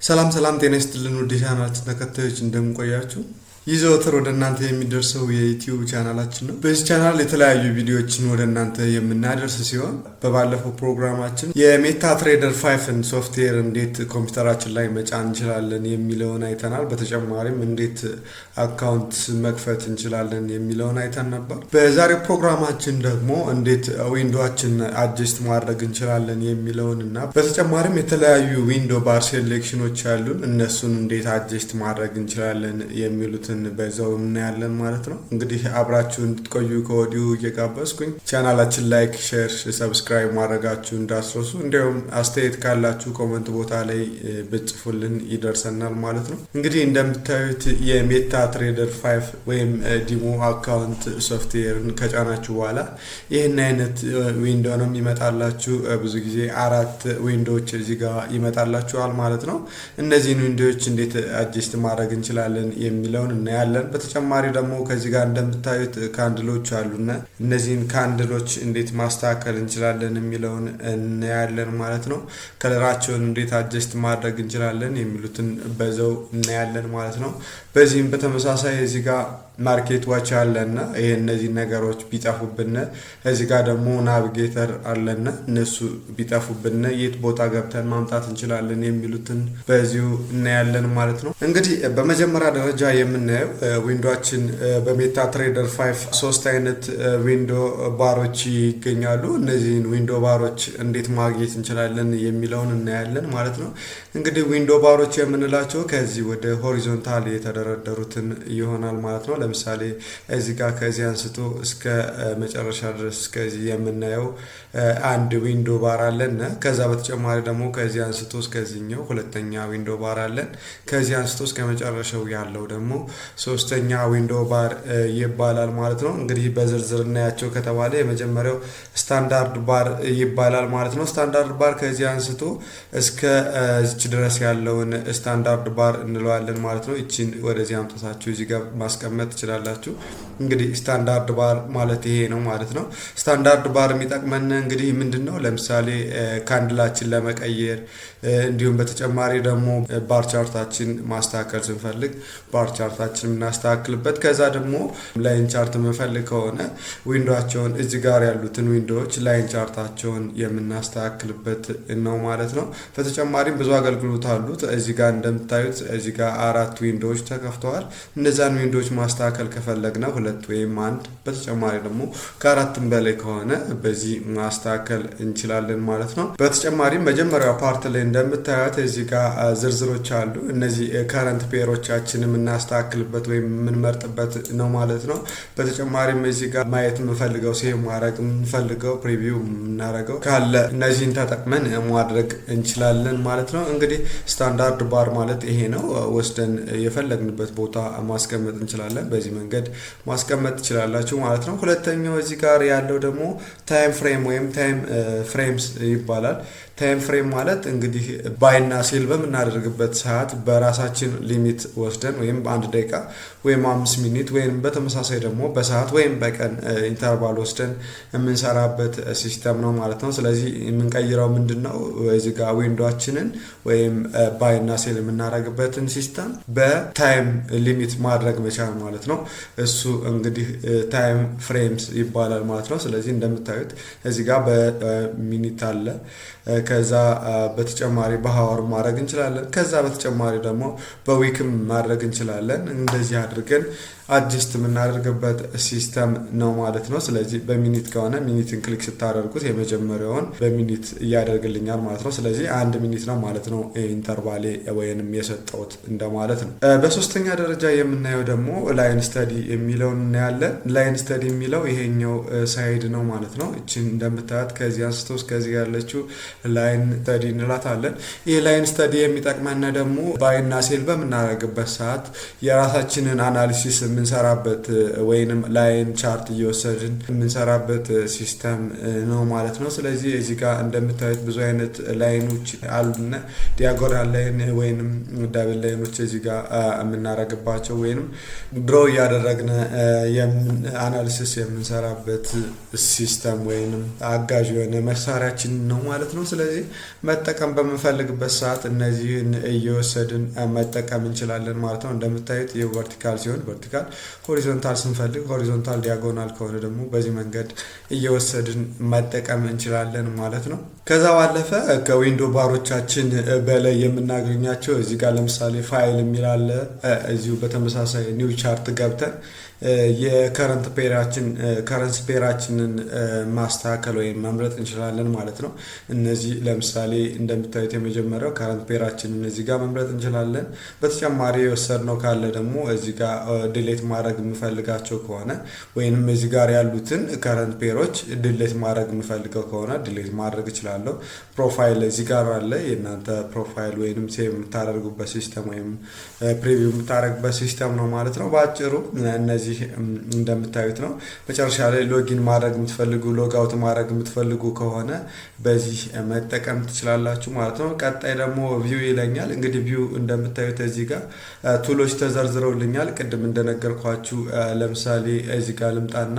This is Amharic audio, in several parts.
ሰላም ሰላም፣ ጤና ይስጥልን ውድ የቻናላችን ተከታዮች፣ እንደምን ቆያችሁ? ይህ ዘወትር ወደ እናንተ የሚደርሰው የ YouTube ቻናላችን ነው። በዚህ ቻናል የተለያዩ ቪዲዮዎችን ወደ እናንተ የምናደርስ ሲሆን በባለፈው ፕሮግራማችን የ MetaTrader 5ን ሶፍትዌር እንዴት ኮምፒውተራችን ላይ መጫን እንችላለን የሚለውን አይተናል። በተጨማሪም እንዴት account መክፈት እንችላለን የሚለውን አይተን ነበር። በዛሬው ፕሮግራማችን ደግሞ እንዴት window ኣችን adjust ማድረግ እንችላለን የሚለውን እና በተጨማሪም የተለያዩ window bar selection ኖች ያሉን እነሱን እንዴት adjust ማድረግ እንችላለን የሚሉትን በዛው እናያለን ማለት ነው። እንግዲህ አብራችሁ እንድትቆዩ ከወዲሁ እየጋበዝኩኝ ቻናላችን like፣ share፣ subscribe ማድረጋችሁ እንዳትረሱ፣ እንዲሁም አስተያየት ካላችሁ comment ቦታ ላይ ብትጽፉልን ይደርሰናል ማለት ነው። እንግዲህ እንደምታዩት የ MetaTrader 5 ወይም demo account software ን ከጫናችሁ በኋላ ይህን አይነት window ነው የሚመጣላችሁ። ብዙ ጊዜ አራት window ዎች እዚህ ጋር ይመጣላችኋል ማለት ነው። እነዚህን window ዎች እንዴት adjust ማድረግ እንችላለን የሚለውን እናያለን። በተጨማሪ ደግሞ ከዚህ ጋር እንደምታዩት candle ኦች አሉና እነዚህን candle ኦች እንዴት ማስተካከል እንችላለን የሚለውን እናያለን ማለት ነው። Color ኣቸውን እንዴት adjust ማድረግ እንችላለን የሚሉትን በዛው እናያለን ማለት ነው። በዚህም በተመሳሳይ እዚህ ጋር market watch አለና ይሄ እነዚህ ነገሮች ቢጠፉብን፣ እዚህ ጋር ደግሞ navigator አለና እነሱ ቢጠፉብን የት ቦታ ገብተን ማምጣት እንችላለን የሚሉትን በዚሁ እናያለን ማለት ነው። እንግዲህ በመጀመሪያ ደረጃ የምናየው window ኣችን በ MetaTrader 5 ሶስት አይነት window bar ኦች ይገኛሉ። እነዚህን window bar ኦች እንዴት ማግኘት እንችላለን የሚለውን እናያለን ማለት ነው። እንግዲህ window bar ኦች የምንላቸው ከዚህ ወደ horizontal የተደረደሩትን ይሆናል ማለት ነው። ለምሳሌ እዚህ ጋር ከዚህ አንስቶ እስከ መጨረሻ ድረስ እስከዚህ የምናየው አንድ window bar አለን። ከዛ በተጨማሪ ደግሞ ከዚህ አንስቶ እስከዚህኛው ሁለተኛ window bar አለን። ከዚህ አንስቶ እስከ መጨረሻው ያለው ደግሞ ሶስተኛ window bar ይባላል ማለት ነው። እንግዲህ በዝርዝር እናያቸው ከተባለ የመጀመሪያው standard bar ይባላል ማለት ነው። Standard bar ከዚህ አንስቶ እስከ እዚች ድረስ ያለውን standard bar እንለዋለን ማለት ነው። ይቺን ወደዚህ አምጥታችሁ እዚህ ጋር ማስቀመጥ ትችላላችሁ። እንግዲህ standard bar ማለት ይሄ ነው ማለት ነው። Standard bar የሚጠቅመን እንግዲህ ምንድን ነው? ለምሳሌ candle ኣችን ለመቀየር፣ እንዲሁም በተጨማሪ ደግሞ bar chart ኣችን ማስተካከል ስንፈልግ bar chart ኣችን የምናስተካክልበት፣ ከዛ ደግሞ line chart የምንፈልግ ከሆነ window ኣቸውን እዚህ ጋር ያሉትን window ዎች line chart ኣቸውን የምናስተካክልበት ነው ማለት ነው። በተጨማሪም ብዙ አገልግሎት አሉት። እዚህ ጋር እንደምታዩት እዚህ ጋር አራት window ዎች ተከፍተዋል። እነዛን window ዎች ማስተካከል ከፈለግነ ሁለት ወይም አንድ፣ በተጨማሪ ደግሞ ከአራትም በላይ ከሆነ በዚህ ማስተካከል እንችላለን ማለት ነው። በተጨማሪም መጀመሪያው part ላይ እንደምታዩት እዚህ ጋር ዝርዝሮች አሉ። እነዚህ current pair ኦቻችን የምናስተካክልበት ወይም የምንመርጥበት ነው ማለት ነው። በተጨማሪም እዚህ ጋር ማየት የምንፈልገው፣ save ማድረግ የምንፈልገው፣ preview የምናደርገው ካለ እነዚህን ተጠቅመን ማድረግ እንችላለን ማለት ነው። እንግዲህ standard bar ማለት ይሄ ነው። ወስደን የፈለግንበት ቦታ ማስቀመጥ እንችላለን። በዚህ መንገድ ማስቀመጥ ትችላላችሁ ማለት ነው። ሁለተኛው እዚህ ጋር ያለው ደግሞ time frame ወይም time frames ይባላል። Time frame ማለት እንግዲህ buy ና sell በምናደርግበት ሰዓት በራሳችን limit ወስደን ወይም በ1 ደቂቃ ወይም 5 minute ወይም በተመሳሳይ ደግሞ በሰዓት ወይም በቀን interval ወስደን የምንሰራበት system ነው ማለት ነው። ስለዚህ የምንቀይረው ምንድን ነው? እዚህ ጋር window ኣችንን ወይም buy ና sell የምናደርግበትን system በ time limit ማድረግ መቻል ማለት ነው። እሱ እንግዲህ time frames ይባላል ማለት ነው። ስለዚህ እንደምታዩት እዚህ ጋር በ minute አለ። ከዛ በተጨማሪ በ hour ማድረግ እንችላለን። ከዛ በተጨማሪ ደግሞ በ week ም ማድረግ እንችላለን። እንደዚህ አድርገን adjust የምናደርግበት system ነው ማለት ነው። ስለዚህ በ minute ከሆነ minute ን click ስታደርጉት የመጀመሪያውን በ minute እያደርግልኛል ማለት ነው። ስለዚህ 1 minute ነው ማለት ነው interval ኤ ወይንም የሰጠሁት እንደማለት ነው። በሶስተኛ ደረጃ የምናየው ደግሞ line study የሚለውን እናያለን። Line study የሚለው ይሄኛው side ነው ማለት ነው። እችን እንደምታያት ከዚህ አንስቶ እስከዚህ ያለችው line study እንላታለን። ይህ line study የሚጠቅመን ደግሞ buy ና sell በምናደርግበት ሰዓት የራሳችንን analysis የምንሰራበት ወይንም line chart እየወሰድን የምንሰራበት system ነው ማለት ነው። ስለዚህ እዚህ ጋር እንደምታዩት ብዙ አይነት line ኖች አሉና diagonal line ወይንም double line ኖች እዚህ ጋር የምናደርግባቸው ወይንም draw እያደረግን analysis የምንሰራበት system ወይንም አጋዥ የሆነ መሳሪያችን ነው ማለት ነው። ነው። ስለዚህ መጠቀም በምንፈልግበት ሰዓት እነዚህን እየወሰድን መጠቀም እንችላለን ማለት ነው። እንደምታዩት የ vertical ሲሆን vertical፣ horizontal ስንፈልግ horizontal፣ diagonal ከሆነ ደግሞ በዚህ መንገድ እየወሰድን መጠቀም እንችላለን ማለት ነው። ከዛ ባለፈ ከ window bar ኦቻችን በላይ የምናገኛቸው እዚህ ጋር ለምሳሌ ፋይል የሚል አለ። እዚሁ በተመሳሳይ new chart ገብተን የ current pair ኣችን currency pair ኣችንን ማስተካከል ወይም መምረጥ እንችላለን ማለት ነው። እነዚህ ለምሳሌ እንደምታዩት የመጀመሪያው current pair ኣችንን እዚህ ጋር መምረጥ እንችላለን። በተጨማሪ የወሰድነው ካለ ደግሞ እዚህ ጋር delete ማድረግ የምፈልጋቸው ከሆነ ወይንም እዚህ ጋር ያሉትን current pair ኦች delete ማድረግ የምፈልገው ከሆነ delete ማድረግ እችላለሁ። Profile እዚህ ጋር አለ። የእናንተ profile ወይንም save የምታደርጉበት system ወይም preview የምታደርጉበት system ነው ማለት ነው። በአጭሩ እነዚህ እንደምታዩት ነው። መጨረሻ ላይ login ማድረግ የምትፈልጉ፣ log out ማድረግ የምትፈልጉ ከሆነ በዚህ መጠቀም ትችላላችሁ ማለት ነው። ቀጣይ ደግሞ view ይለኛል። እንግዲህ view እንደምታዩት እዚህ ጋር tool ኦች ተዘርዝረውልኛል። ቅድም እንደነገርኳችሁ ለምሳሌ እዚህ ጋር ልምጣና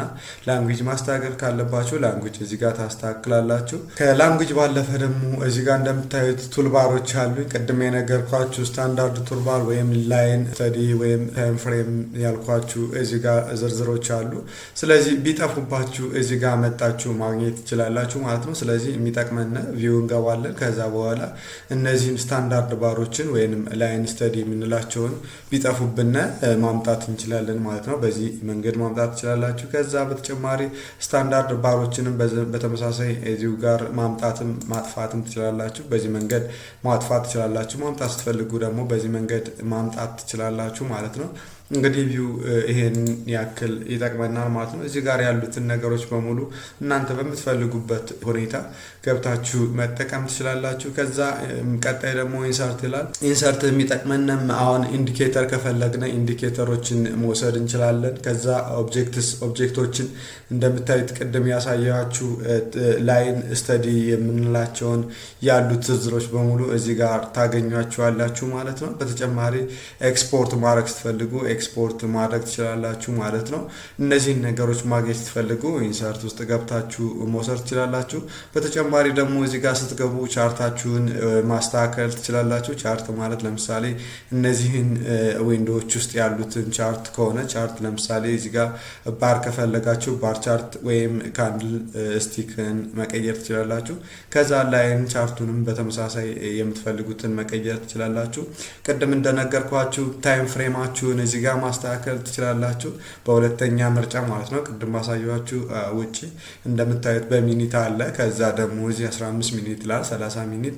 language ማስተካከል ካለባችሁ language እዚህ ጋር ታስተካክላላችሁ። ከ language ባለፈ ደግሞ እዚህ ጋር እንደምታዩት toolbar ኦች አሉ። ቅድም የነገርኳችሁ standard toolbar ወይም line study ወይም time frame ያልኳችሁ እዚህ ጋር ዝርዝሮች አሉ። ስለዚህ ቢጠፉባችሁ እዚህ ጋር መጣችሁ ማግኘት ትችላላችሁ ማለት ነው። ስለዚህ የሚጠቅመን view እንገባለን። ከዛ በኋላ እነዚህን standard bar ኦችን ወይም line study የምንላቸውን ቢጠፉብን ማምጣት እንችላለን ማለት ነው። በዚህ መንገድ ማምጣት ትችላላችሁ። ከዛ በተጨማሪ standard bar ኦችንም በተመሳሳይ እዚሁ ጋር ማምጣትም ማጥፋትም ትችላላችሁ። በዚህ መንገድ ማጥፋት ትችላላችሁ። ማምጣት ስትፈልጉ ደግሞ በዚህ መንገድ ማምጣት ትችላላችሁ ማለት ነው። እንግዲህ view ይሄን ያክል ይጠቅመናል ማለት ነው። እዚህ ጋር ያሉትን ነገሮች በሙሉ እናንተ በምትፈልጉበት ሁኔታ ገብታችሁ መጠቀም ትችላላችሁ። ከዛ ቀጣይ ደግሞ insert ይላል። Insert የሚጠቅመንም አሁን indicator ከፈለግነ indicator ኦችን መውሰድ እንችላለን። ከዛ objects፣ object ኦችን እንደምታዩት ቅድም ያሳየኋችሁ line study የምንላቸውን ያሉት ዝርዝሮች በሙሉ እዚህ ጋር ታገኟቸዋላችሁ ማለት ነው። በተጨማሪ ኤክስፖርት ማድረግ ስትፈልጉ ኤክስፖርት ማድረግ ትችላላችሁ ማለት ነው። እነዚህን ነገሮች ማግኘት ስትፈልጉ insert ውስጥ ገብታችሁ መውሰድ ትችላላችሁ። በተጨማሪ ደግሞ እዚህ ጋር ስትገቡ chart ኣችሁን ማስተካከል ትችላላችሁ። Chart ማለት ለምሳሌ እነዚህን window ዎች ውስጥ ያሉትን chart ከሆነ chart፣ ለምሳሌ እዚህ ጋር ባር ከፈለጋችሁ bar chart ወይም candlestick ን መቀየር ትችላላችሁ። ከዛ line chart ኡንም በተመሳሳይ የምትፈልጉትን መቀየር ትችላላችሁ። ቅድም እንደነገርኳችሁ time frame ኣችሁን እዚህ ጋር ማስተካከል ትችላላችሁ። በሁለተኛ ምርጫ ማለት ነው። ቅድም ባሳየኋችሁ ውጪ እንደምታዩት በ minute አለ። ከዛ ደግሞ እዚህ 15 minute ይላል፣ 30 minute፣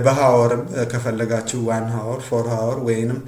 በ hour ም ከፈለጋችሁ 1 hour፣ 4 hour ወይንም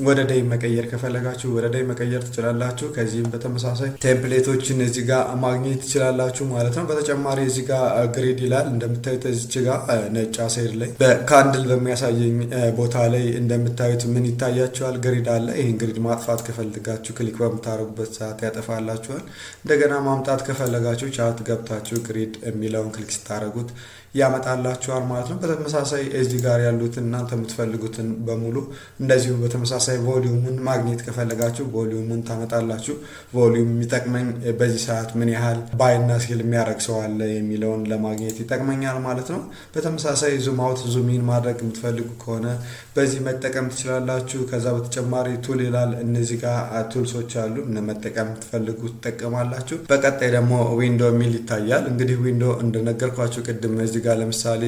ወደ day መቀየር ከፈለጋችሁ ወደ day መቀየር ትችላላችሁ። ከዚህም በተመሳሳይ template ኦችን እዚህ ጋር ማግኘት ትችላላችሁ ማለት ነው። በተጨማሪ እዚህ ጋር grid ይላል። እንደምታዩት እዚች ጋር ነጭ side ላይ በ candle በሚያሳየኝ ቦታ ላይ እንደምታዩት ምን ይታያችኋል? Grid አለ። ይህን grid ማጥፋት ከፈለጋችሁ click በምታደርጉበት ሰዓት ያጠፋላችኋል። እንደገና ማምጣት ከፈለጋችሁ chart ገብታችሁ grid የሚለውን click ስታደርጉት ያመጣላችኋል ማለት ነው። በተመሳሳይ እዚህ ጋር ያሉትን እናንተ የምትፈልጉትን በሙሉ እንደዚሁ በተመሳሳይ volume ኡን ማግኘት ከፈለጋችሁ volume ኡን ታመጣላችሁ። Volume የሚጠቅመኝ በዚህ ሰዓት ምን ያህል buy ና sell የሚያደርግ ሰው አለ የሚለውን ለማግኘት ይጠቅመኛል ማለት ነው። በተመሳሳይ zoom out፣ zoom in ማድረግ የምትፈልጉ ከሆነ በዚህ መጠቀም ትችላላችሁ። ከዛ በተጨማሪ tool ይላል። እነዚህ ጋር tools ኦች አሉ። እነ መጠቀም የምትፈልጉ ትጠቀማላችሁ። በቀጣይ ደግሞ window የሚል ይታያል። እንግዲህ window እንደነገርኳችሁ ቅድም እዚህ ጋር ለምሳሌ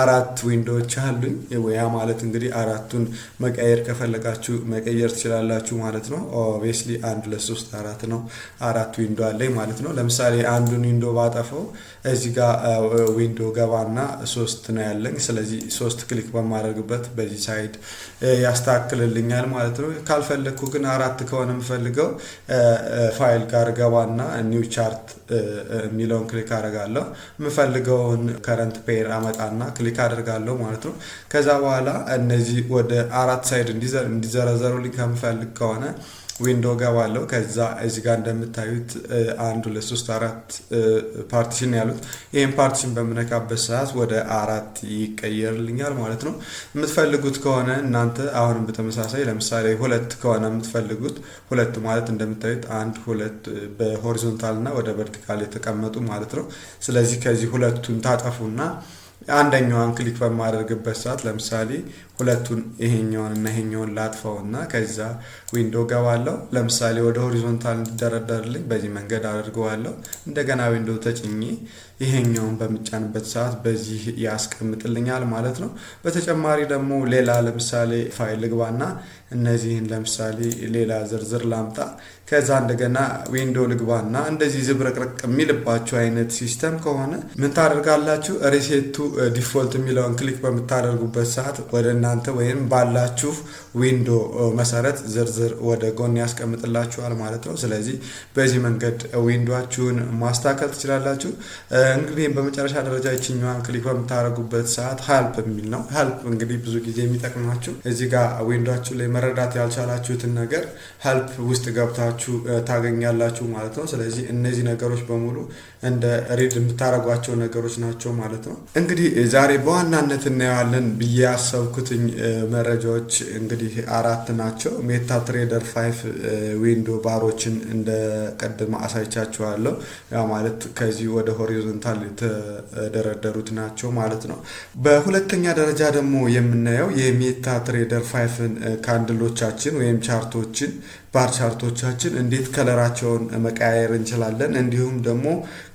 አራት window ዎች አሉኝ። ያ ማለት እንግዲህ አራቱን መቀየር ከፈለጋችሁ መቀየር ትችላላችሁ ማለት ነው። Obviously አንድ፣ ሁለት፣ ሶስት፣ አራት ነው። አራት window አለኝ ማለት ነው። ለምሳሌ አንዱን window ባጠፈው እዚህ ጋር window ገባና ሶስት ነው ያለኝ። ስለዚህ ሶስት click በማደርግበት በዚህ side ያስተካክልልኛል ማለት ነው። ካልፈለግኩ ግን አራት ከሆነ የምፈልገው ፋይል ጋር ገባና new chart የሚለውን click አደርጋለሁ። የምፈልገውን current pair አመጣና click አደርጋለሁ ማለት ነው። ከዛ በኋላ እነዚህ ወደ አራት side እንዲዘረዘሩልኝ ከምፈልግ ከሆነ window ገባለሁ። ከዛ እዚህ ጋር እንደምታዩት አንድ፣ ሁለት፣ ሶስት፣ አራት partition ያሉት ይህን partition በምነካበት ሰዓት ወደ አራት ይቀየርልኛል ማለት ነው። የምትፈልጉት ከሆነ እናንተ አሁንም በተመሳሳይ ለምሳሌ ሁለት ከሆነ የምትፈልጉት፣ ሁለት ማለት እንደምታዩት አንድ፣ ሁለት በ horizontal እና ወደ vertical የተቀመጡ ማለት ነው። ስለዚህ ከዚህ ሁለቱን ታጠፉና አንደኛዋን click በማደርግበት ሰዓት፣ ለምሳሌ ሁለቱን ይሄኛውን እና ይሄኛውን ላጥፋውና ከዛ window ገባለሁ። ለምሳሌ ወደ horizontal እንዲደረደርልኝ በዚህ መንገድ አደርገዋለሁ። እንደገና window ተጭኜ ይሄኛውን በምጫንበት ሰዓት በዚህ ያስቀምጥልኛል ማለት ነው። በተጨማሪ ደግሞ ሌላ ለምሳሌ ፋይል ልግባና እነዚህን ለምሳሌ ሌላ ዝርዝር ላምጣ። ከዛ እንደገና window ልግባና እንደዚህ ዝብርቅርቅ የሚልባችሁ አይነት system ከሆነ ምን ታደርጋላችሁ? Reset to default የሚለውን click በምታደርጉበት ሰዓት ወደ እናንተ ወይም ባላችሁ window መሰረት ዝርዝር ወደ ጎን ያስቀምጥላችኋል ማለት ነው። ስለዚህ በዚህ መንገድ window ኣችሁን ማስተካከል ትችላላችሁ። እንግዲህ በመጨረሻ ደረጃ ይችኛዋን click በምታደርጉበት ሰዓት help የሚል ነው። Help እንግዲህ ብዙ ጊዜ የሚጠቅማችሁ እዚህ ጋር window ኣችሁ ላይ መረዳት ያልቻላችሁትን ነገር help ውስጥ ገብታችሁ ታገኛላችሁ ማለት ነው። ስለዚህ እነዚህ ነገሮች በሙሉ እንደ read የምታደርጓቸው ነገሮች ናቸው ማለት ነው። እንግዲህ ዛሬ በዋናነት እናየዋለን ብዬ ያሰብኩትኝ መረጃዎች እንግዲህ አራት ናቸው። MetaTrader 5 window bar ኦችን እንደ ቀደመ አሳይቻችኋለሁ። ያ ማለት ከዚህ ወደ horizontal የተደረደሩት ናቸው ማለት ነው። በሁለተኛ ደረጃ ደግሞ የምናየው የ MetaTrader 5ን candle ኦቻችን ወይም chart ኦችን፣ bar chart ኦቻችን እንዴት color ኣቸውን መቀያየር እንችላለን፣ እንዲሁም ደግሞ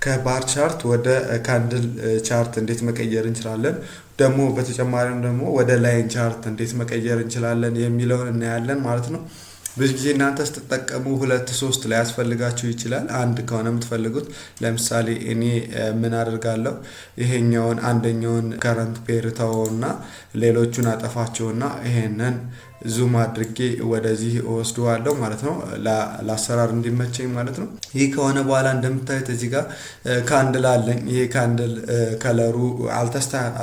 ከ bar chart ወደ candle chart እንዴት መቀየር እንችላለን፣ ደግሞ በተጨማሪም ደግሞ ወደ line chart እንዴት መቀየር እንችላለን የሚለውን እናያለን ማለት ነው። ብዙ ጊዜ እናንተ ስትጠቀሙ ሁለት ሶስት ሊያስፈልጋችሁ ይችላል። አንድ ከሆነ የምትፈልጉት ለምሳሌ እኔ ምን አደርጋለሁ? ይሄኛውን አንደኛውን current pair ተወውና ሌሎቹን አጠፋቸውና ይሄንን zoom አድርጌ ወደዚህ እወስደዋለሁ ማለት ነው፣ ለአሰራር እንዲመቸኝ ማለት ነው። ይህ ከሆነ በኋላ እንደምታዩት እዚህ ጋር candle አለኝ። ይሄ candle color ኡ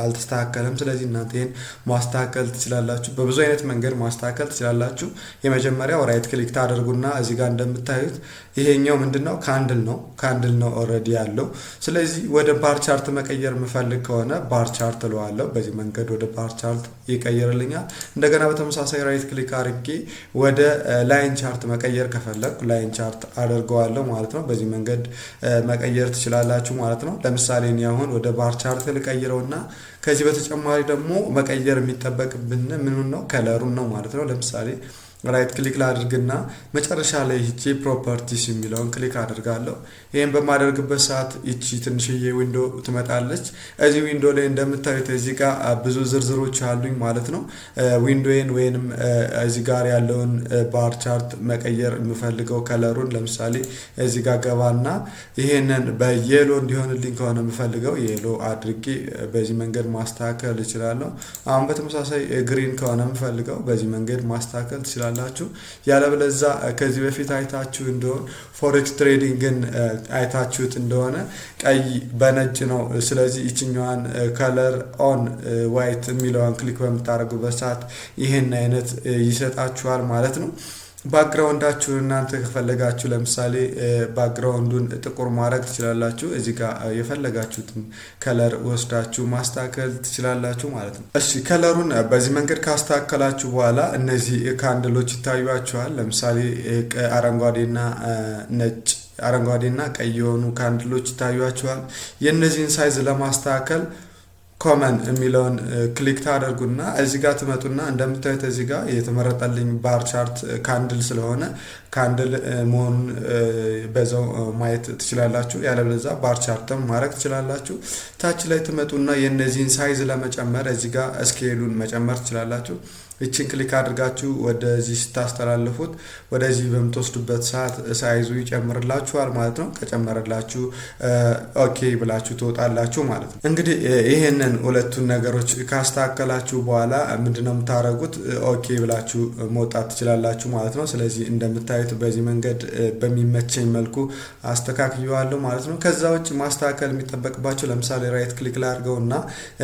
አልተስተካከለም። ስለዚህ እናንተ ይሄን ማስተካከል ትችላላችሁ። በብዙ አይነት መንገድ ማስተካከል ትችላላችሁ። የመጀመሪያው right click ታደርጉና እዚህ ጋር እንደምታዩት ይሄኛው ምንድነው? Candle ነው። Candle ነው already ያለው። ስለዚህ ወደ bar chart መቀየር የምፈልግ ከሆነ bar chart እለዋለሁ። በዚህ መንገድ ወደ bar chart ይቀይርልኛል። እንደገና በተመሳሳይ right click አድርጌ ወደ line chart መቀየር ከፈለግኩ line chart አደርገዋለሁ ማለት ነው። በዚህ መንገድ መቀየር ትችላላችሁ ማለት ነው። ለምሳሌ እኔ አሁን ወደ bar chart ልቀይረውና ከዚህ በተጨማሪ ደግሞ መቀየር የሚጠበቅብን ምኑን ነው? Color ኡን ነው ማለት ነው። ለምሳሌ right click ላድርግና መጨረሻ ላይ ሂጄ properties የሚለውን click አደርጋለሁ። ይህን በማደርግበት ሰዓት ይቺ ትንሽዬ window ትመጣለች። እዚህ window ላይ እንደምታዩት እዚህ ጋር ብዙ ዝርዝሮች አሉኝ ማለት ነው። Window ዬን ወይንም እዚህ ጋር ያለውን bar chart መቀየር የምፈልገው color ኡን ለምሳሌ እዚህ ጋር ገባና ይሄንን በ yellow እንዲሆንልኝ ከሆነ የምፈልገው yellow አድርጌ በዚህ መንገድ ማስተካከል እችላለሁ። አሁን በተመሳሳይ green ከሆነ የምፈልገው በዚህ መንገድ ማስተካከል ትችላላችሁ። ያለበለዛ ከዚህ በፊት አይታችሁ እንደሆን፣ forex trading ን አይታችሁት እንደሆነ ቀይ በነጭ ነው። ስለዚህ ይችኛዋን color on white የሚለዋን click በምታደርጉበት ሰዓት ይህን አይነት ይሰጣችኋል ማለት ነው። Background ኣችሁን እናንተ ከፈለጋችሁ ለምሳሌ background ኡን ጥቁር ማድረግ ትችላላችሁ። እዚህ ጋር የፈለጋችሁትን color ወስዳችሁ ማስተካከል ትችላላችሁ ማለት ነው። እሺ፣ color ኡን በዚህ መንገድ ካስተካከላችሁ በኋላ እነዚህ candle ኦች ይታዩአችኋል። ለምሳሌ አረንጓዴና ነጭ፣ አረንጓዴና ቀይ የሆኑ candle ኦች ይታዩአችኋል። የእነዚህን size ለማስተካከል common የሚለውን click ታደርጉና እዚህ ጋር ትመጡና እንደምታዩት እዚህ ጋር የተመረጠልኝ bar chart candle ስለሆነ candle መሆኑን በዛው ማየት ትችላላችሁ። ያለበለዚያ bar chart ም ማድረግ ትችላላችሁ። ታች ላይ ትመጡና የእነዚህን size ለመጨመር እዚህ ጋር scale ኡን መጨመር ትችላላችሁ። ይችን click አድርጋችሁ ወደዚህ ስታስተላልፉት፣ ወደዚህ በምትወስዱበት ሰዓት size ኡ ይጨምርላችኋል ማለት ነው። ከጨመረላችሁ okay ብላችሁ ትወጣላችሁ ማለት ነው። እንግዲህ ይህንን ሁለቱን ነገሮች ካስተካከላችሁ በኋላ ምንድነው የምታደርጉት? Okay ብላችሁ መውጣት ትችላላችሁ ማለት ነው። ስለዚህ እንደምታዩት በዚህ መንገድ በሚመቸኝ መልኩ አስተካክየዋለሁ ማለት ነው። ከዛ ውጭ ማስተካከል የሚጠበቅባችሁ ለምሳሌ right click ላድርገው እና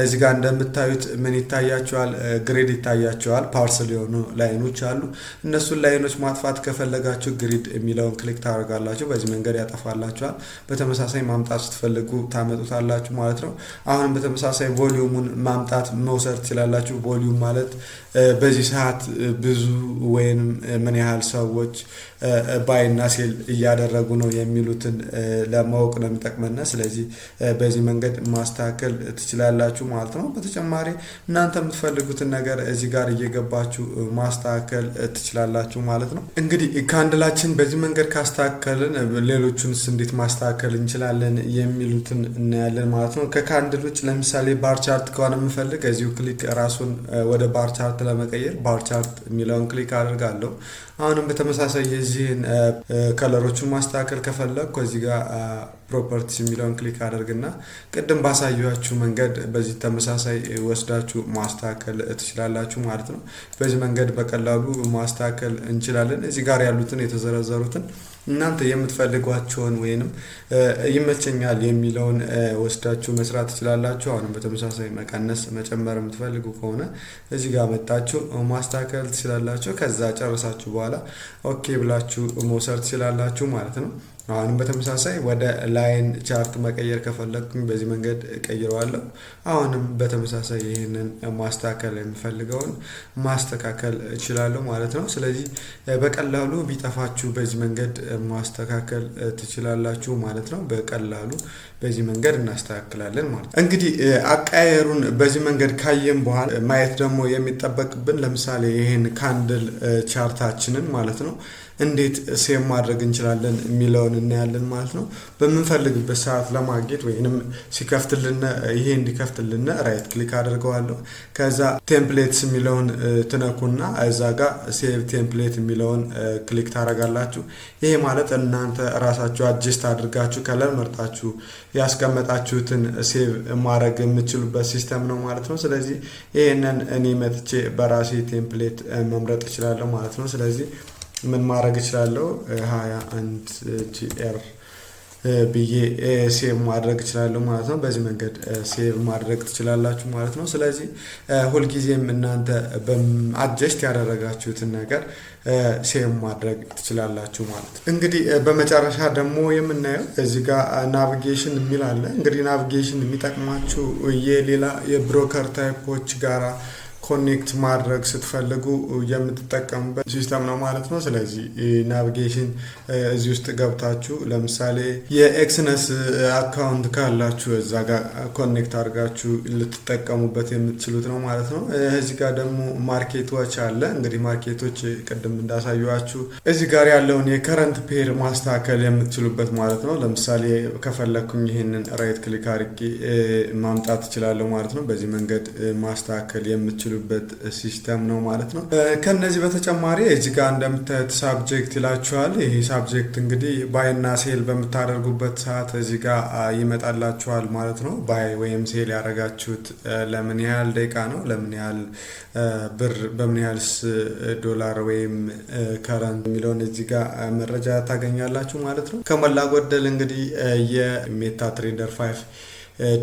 እዚህ ጋር እንደምታዩት ምን ይታያችኋል? Grid ይታያችኋል። ይታያችኋል። Parcel የሆኑ line ኦች አሉ። እነሱን line ኦች ማጥፋት ከፈለጋችሁ grid የሚለውን click ታደርጋላችሁ። በዚህ መንገድ ያጠፋላችኋል። በተመሳሳይ ማምጣት ስትፈልጉ ታመጡታላችሁ ማለት ነው። አሁንም በተመሳሳይ volume ኡን ማምጣት መውሰድ ትችላላችሁ። Volume ማለት በዚህ ሰዓት ብዙ ወይም ምን ያህል ሰዎች buy እና sell እያደረጉ ነው የሚሉትን ለማወቅ ነው የሚጠቅመን። ስለዚህ በዚህ መንገድ ማስተካከል ትችላላችሁ ማለት ነው። በተጨማሪ እናንተ የምትፈልጉትን ነገር እዚህ ጋር እየገባችሁ ማስተካከል ትችላላችሁ ማለት ነው። እንግዲህ candle ኣችን በዚህ መንገድ ካስተካከልን ሌሎቹንስ እንዴት ማስተካከል እንችላለን የሚሉትን እናያለን ማለት ነው። ከ candle ውጭ ለምሳሌ bar chart ከሆነ የምፈልግ እዚሁ click ራሱን ወደ bar chart ለመቀየር bar chart የሚለውን click አደርጋለሁ። አሁንም በተመሳሳይ የዚህን color ኦቹን ማስተካከል ከፈለግ ከዚህ ጋር properties የሚለውን click አደርግና ቅድም ባሳየኋችሁ መንገድ በዚህ ተመሳሳይ ወስዳችሁ ማስተካከል ትችላላችሁ ማለት ነው። በዚህ መንገድ በቀላሉ ማስተካከል እንችላለን። እዚህ ጋር ያሉትን የተዘረዘሩትን እናንተ የምትፈልጓቸውን ወይንም ይመቸኛል የሚለውን ወስዳችሁ መስራት ትችላላችሁ። አሁንም በተመሳሳይ መቀነስ መጨመር የምትፈልጉ ከሆነ እዚህ ጋር መጣችሁ ማስተካከል ትችላላችሁ። ከዛ ጨርሳችሁ በኋላ okay ብላችሁ መውሰድ ትችላላችሁ ማለት ነው። አሁንም በተመሳሳይ ወደ line chart መቀየር ከፈለግኩኝ በዚህ መንገድ እቀይረዋለሁ። አሁንም በተመሳሳይ ይህንን ማስተካከል የምፈልገውን ማስተካከል እችላለሁ ማለት ነው። ስለዚህ በቀላሉ ቢጠፋችሁ በዚህ መንገድ ማስተካከል ትችላላችሁ ማለት ነው። በቀላሉ በዚህ መንገድ እናስተካክላለን ማለት ነው። እንግዲህ አቀያየሩን በዚህ መንገድ ካየን በኋላ ማየት ደግሞ የሚጠበቅብን ለምሳሌ ይህን candle chart ኣችንን ማለት ነው እንዴት save ማድረግ እንችላለን የሚለውን እናያለን ማለት ነው። በምንፈልግበት ሰዓት ለማግኘት ወይንም ሲከፍትልን ይሄ እንዲከፍትልን right click አድርገዋለሁ። ከዛ templates የሚለውን ትነኩና እዛ ጋር save template የሚለውን click ታደርጋላችሁ። ይሄ ማለት እናንተ ራሳችሁ adjust አድርጋችሁ color መርጣችሁ ያስቀመጣችሁትን save ማድረግ የምትችሉበት system ነው ማለት ነው። ስለዚህ ይሄንን እኔ መጥቼ በራሴ template መምረጥ እችላለሁ ማለት ነው። ስለዚህ ምን ማድረግ እችላለሁ? 21 GR ብዬ save ማድረግ እችላለሁ ማለት ነው። በዚህ መንገድ save ማድረግ ትችላላችሁ ማለት ነው። ስለዚህ ሁልጊዜም እናንተ adjust ያደረጋችሁትን ነገር save ማድረግ ትችላላችሁ ማለት ነው። እንግዲህ በመጨረሻ ደግሞ የምናየው እዚህ ጋር navigation የሚል አለ። እንግዲህ navigation የሚጠቅማችሁ የሌላ የ broker type ኦች ጋራ connect ማድረግ ስትፈልጉ የምትጠቀሙበት system ነው ማለት ነው። ስለዚህ navigation እዚህ ውስጥ ገብታችሁ ለምሳሌ የ Exness account ካላችሁ እዛ ጋር connect አድርጋችሁ ልትጠቀሙበት የምትችሉት ነው ማለት ነው። እዚህ ጋር ደግሞ market watch አለ። እንግዲህ market ኦች ቅድም እንዳሳየኋችሁ እዚህ ጋር ያለውን የ current pair ማስተካከል የምትችሉበት ማለት ነው። ለምሳሌ ከፈለግኩኝ ይህንን right click አድርጌ ማምጣት እችላለሁ ማለት ነው። በዚህ መንገድ ማስተካከል የምትችሉበት system ነው ማለት ነው። ከነዚህ በተጨማሪ እዚህ ጋር እንደምታዩት subject ይላችኋል። ይሄ subject እንግዲህ buy ና sell በምታደርጉበት ሰዓት እዚህ ጋር ይመጣላችኋል ማለት ነው። Buy ወይም sell ያደረጋችሁት ለምን ያህል ደቂቃ ነው፣ ለምን ያህል ብር፣ በምን ያህልስ ዶላር ወይም current የሚለውን እዚህ ጋር መረጃ ታገኛላችሁ ማለት ነው። ከሞላ ጎደል እንግዲህ የ MetaTrader 5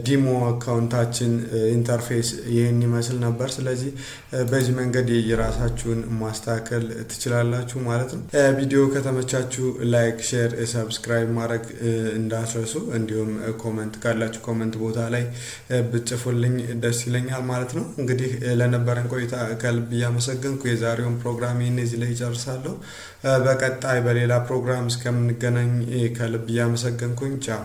demo account ኣችን interface ይህን ይመስል ነበር። ስለዚህ በዚህ መንገድ የራሳችሁን ማስተካከል ትችላላችሁ ማለት ነው። ቪዲዮ ከተመቻችሁ like፣ share፣ subscribe ማድረግ እንዳትረሱ። እንዲሁም comment ካላችሁ comment ቦታ ላይ ብትጽፉልኝ ደስ ይለኛል ማለት ነው። እንግዲህ ለነበረን ቆይታ ከልብ እያመሰገንኩ የዛሬውን ፕሮግራም ይህን እዚህ ላይ እጨርሳለሁ። በቀጣይ በሌላ ፕሮግራም እስከምንገናኝ ከልብ እያመሰገንኩኝ ቻው።